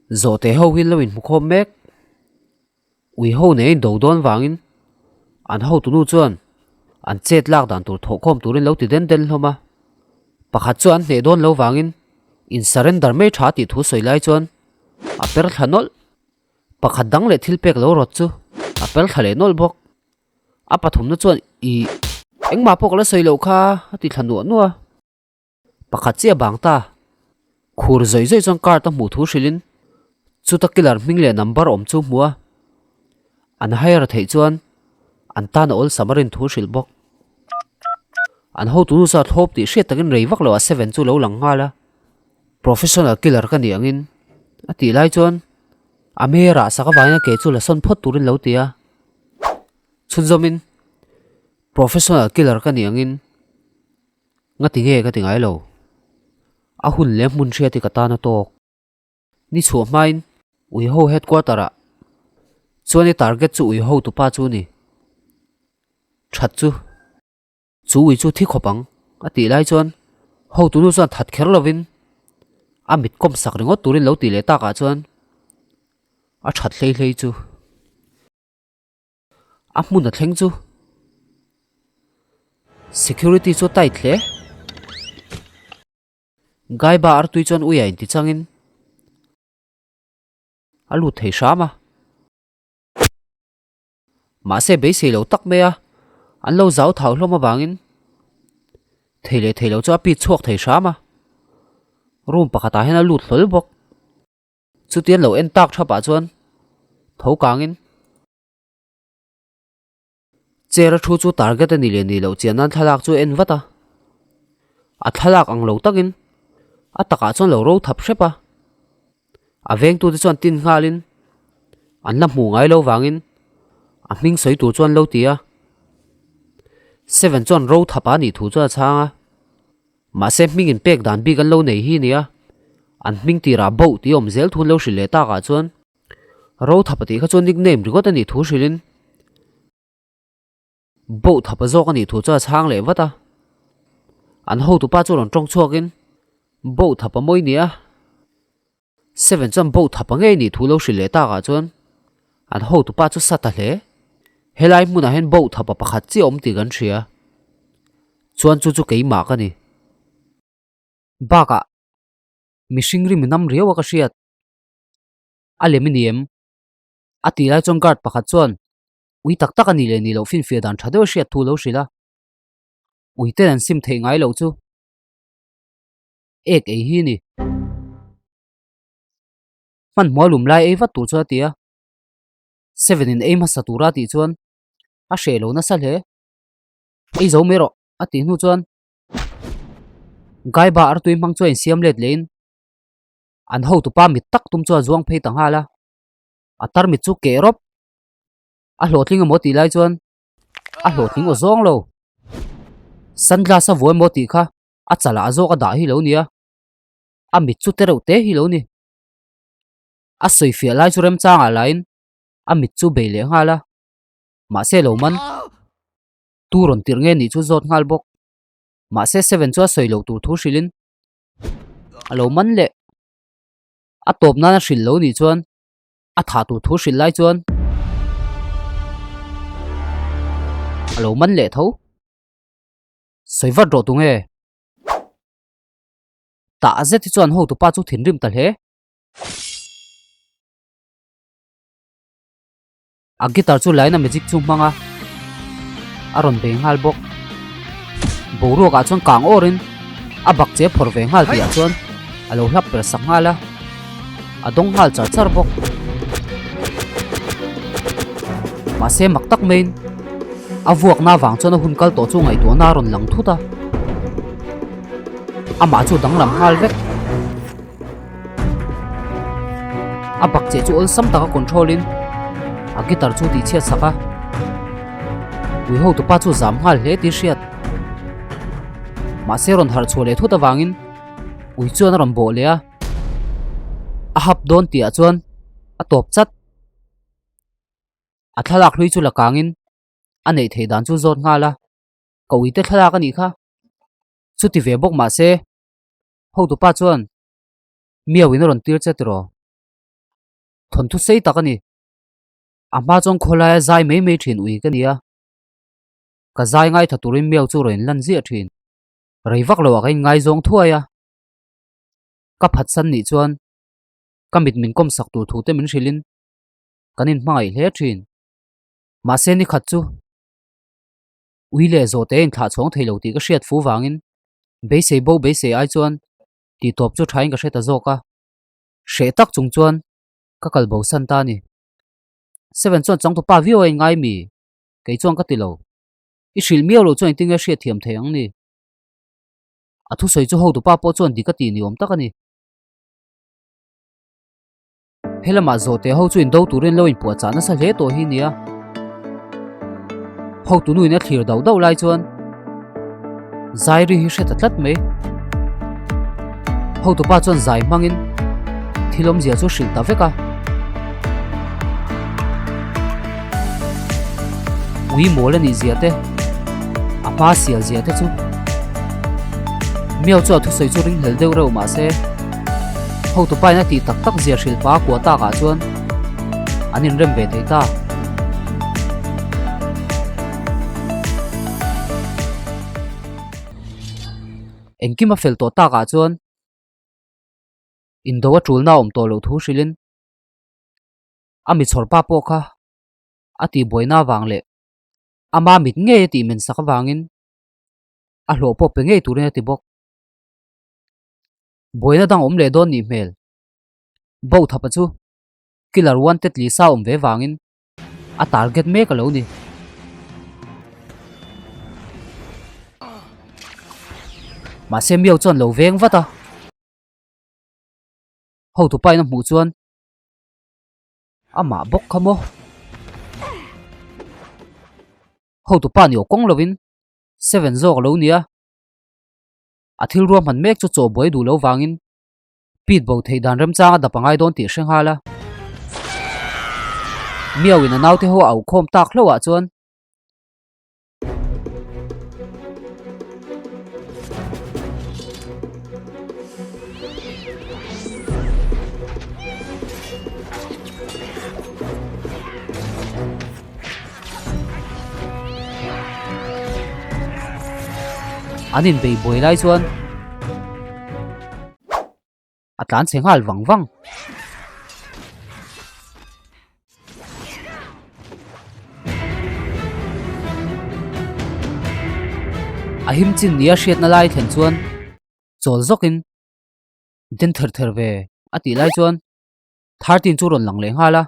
Zawhte ho hi an lo inhmukhawm mek. Ui ho nen a indo dawn vangin an hotunu chuan an chet lak dan tur thawhkhawm turin lo ti den den hlawm a. Pakhat chu an hneh dawn lo vangin in surrender mai tha tih thu sawi lai chuan a per thla nawlh. Pakhat dang leh thil pek lo rawt chu a per thla leh nawlh bawk. A pathumna chuan ih engmah pawh ka la sawi loh kha a ti thla nuah nuah a. Pakhat chiah bang ta. Khur zawih zawih chuan card a hmuh thu hrilhin chuta killer hming leh number awm chu hmu a, an hire theih chuan an tan a awlsam a rin thu hrilh bawk. An hotu nu chuan a thlawp tih hriat takin rei vak loh a Seven chu lo lang nghal a, Professional killer ka nih angin a tih lai chuan a hmerah sak avangin a ke chu la sawn phawt turin lo ti a, chhunzawmin Professional killer ka nih angin Nga ti nge ka ti ngai lo. A hun leh hmun hriat hi ka tan a tawk. Ni chhuah hmain Uiho headquarter ah chuan i target chu Uiho tupa chu ni. That chu chu ui chu thi khawp ang a tih lai chuan hotunu chuan that kher lovin a mit kawm sak ringawt turin lo tih leh takah chuan a that hlei hlei chu. A hmun a thleng chu security chu a tight hle. Gaiba artui chuan uia inti changin a lut thei hram a. Mahse beisei lo tak mai a, an lo zau thau hlawm avangin thei leh thei lo chu a pit chhuak thei hram a. Room pakhatah hian a lut hlawl bawk. Chutian lo en tak thapah chuan tho kangin chair a thu chu target a ni leh ni loh chian nan thlalak chu a en vat a, a thlalak ang lo takin a takah chuan lo ro thap hrep a, a vengtute chuan tin nghalin an la hmuh ngai lo vangin a hming sawi tur chuan lo ti a, Seven chuan ro thap a nih thu chuan a chhang a. Mahse hming in pek dan bik an lo nei hi nia, an hming tirah boh tih awm zel thu an lo hrilh leh takah chuan Rothapa tih kha chuan nickname ringawt a nih thu hrilhin Boh thapa zawk a nih thu chuan a chhang leh vat a. An hotupa chu rawn tawng chhuakin Boh thapa mawi nia. Seven chuan boh thapa ngei nih thu lo hrilh leh takah chuan an hotupa chu sa ta hle. Helai hmunah hian boh thapa pakhat chiah awm tih kan hria. Chuan chu chu keimah ka ni. Bakah mihring rim nam riau a ka hriat. A lem i ni em? A tih lai chuan guard pakhat chuan ui tak tak a nih leh nih loh finfiah dan tha deuh a hriat thu lo hrilh a. Ui ten an sim theih ngai loh chu. Ek ei hi ni. Hmanhmawh a lum lai ei vat tur chuan a ti a. Seven in ei hmasa tura tih chuan a hreh lo nasa hle. Ei zo mai rawh a tih hnu chuan Gaiba artui hmang chuan insiam let lehin an hotupa mit tak tum chuan a zuang phei ta nghal a. A tarmit chu keh rawp. A hlawhtling emaw tih lai chuan a hlawhtling aw zawng lo. Sunglass a vuai emaw tih kha a chalah a zawk a dah hi lo nia, a mit chu te reuh te hi lo ni. A sawi fiah lai chu remchangah lain a mit chu bei leh nghal a, mahse lo man tu rawn tirh nge nih chu zawt nghal bawk. Mahse Seven chu a sawi loh tur thu hrilhin a lo man leh. A tawp nan a hrilh lo nih chuan a thah tur thu hrilh lai chuan a lo man leh tho. Sawi vat rawh tunge? Tah zet hi chuan hotupa chu thinrim ta hle. A guitar chu laina magic chu hmang a, a rawn bei nghal bawk. Boruakah chuan kang awrin a bak che phawrh ve nghal tihah chuan a lo hlap per sak nghal a, a dawng nghal char char bawk. Mahse mak tak maiin a vuakna avang chuan a hun kal tawh chu ngaihtuahna a rawn lang thut a, amah chu danglam nghal vek. A bak cheh chu awlsam taka control in a guitar chu tih chhiat sak a, ui hotupa chu zam nghal hle tih hriat. Mahse rawn harh chhuah leh thut avangin ui chuan a rawn bawh leh a, a hap dawn tihah chuan a tawp chat. A thlalak hlui chu la kangin a neih theih dan chu zawt nghal a, ka uite thlalak a nih kha. Chuti ve bawk mahse hotupa chuan miau in a rawn tir che tiraw? Thawnthu sei tak a ni. A hma chuan khawlaia zai mai mai thin ui ka ni a. Ka zai ngaitha turin miau chu rawn inlan ziah thin. Rei vak loah ka inngaizawng thuai a. Ka phatsan nih chuan ka mit min kawmsak tur thu te min hrilhin kan inhmangaih hle thin. Mahse ni khat chu ui leh zawhte a inthlah chhawng thei lo tih ka hriat fu vangin beisei bo beisei ai chuan tih tawp chu thain ka hre ta zawk a. Hreh tak chung chuan ka kal bo san ta a ni. Seven chuan changtupa viau a inngai mi? Kei chuan ka ti lo. I hrilh miau loh chuan engtin nge hriat thiam thei ang ni? A thusawi chu hotupa pawh chuan dik a tih ni awm tak a ni. He lamah zawhte ho chu indo turin lo inpuahchah nasa hle tawh hi nia. Hotu nuin a thlir dauh dauh lai chuan zai ri hi hre ta tlat mai. Hotupa chuan zai hmangin thil awmzia chu hrilh ta vek a. Ui mawl a nih zia te, a hma sial zia te chu. Miau chu a thusawi chu ringhlel deuh reuh mah se, hotupa in a tih tak tak zia hrilh pa kua takah chuan an inrem ve thei ta. Engkim a fel tawh takah chuan indo a tulna a awm tawh loh thu hrilhin a mi chhawr pa pawh kha a tihbuaina avang leh ama mit ngei a tih men sak avangin a hlawh pawh pe ngei turin a ti bawk. Buaina dang awm leh dawn nih hmel. Bo thapa chu Killer Wanted Lisa awm ve vangin a target mek a lo ni. Mahse Miao chuan lo veng vat a. Hotupa in a hmuh chuan amah bawk kha maw? Hotupa ni aw kawng lovin Seven zawk a lo nia. A thil ruahman mek chu chaw buai duh lo vangin Pit bo theih dan remchang a dap a ngai dawn tih hre nghal a. Miau in a naute ho a aukhawm tak hlauh ah chuan An inbei buai lai chuan a tlan chhe nghal vang vang. A him chin nia hriatna lai thlen chuan chawl zawkin den ther ther ve a tih lai chuan 13 chu rawn lang leh nghal a.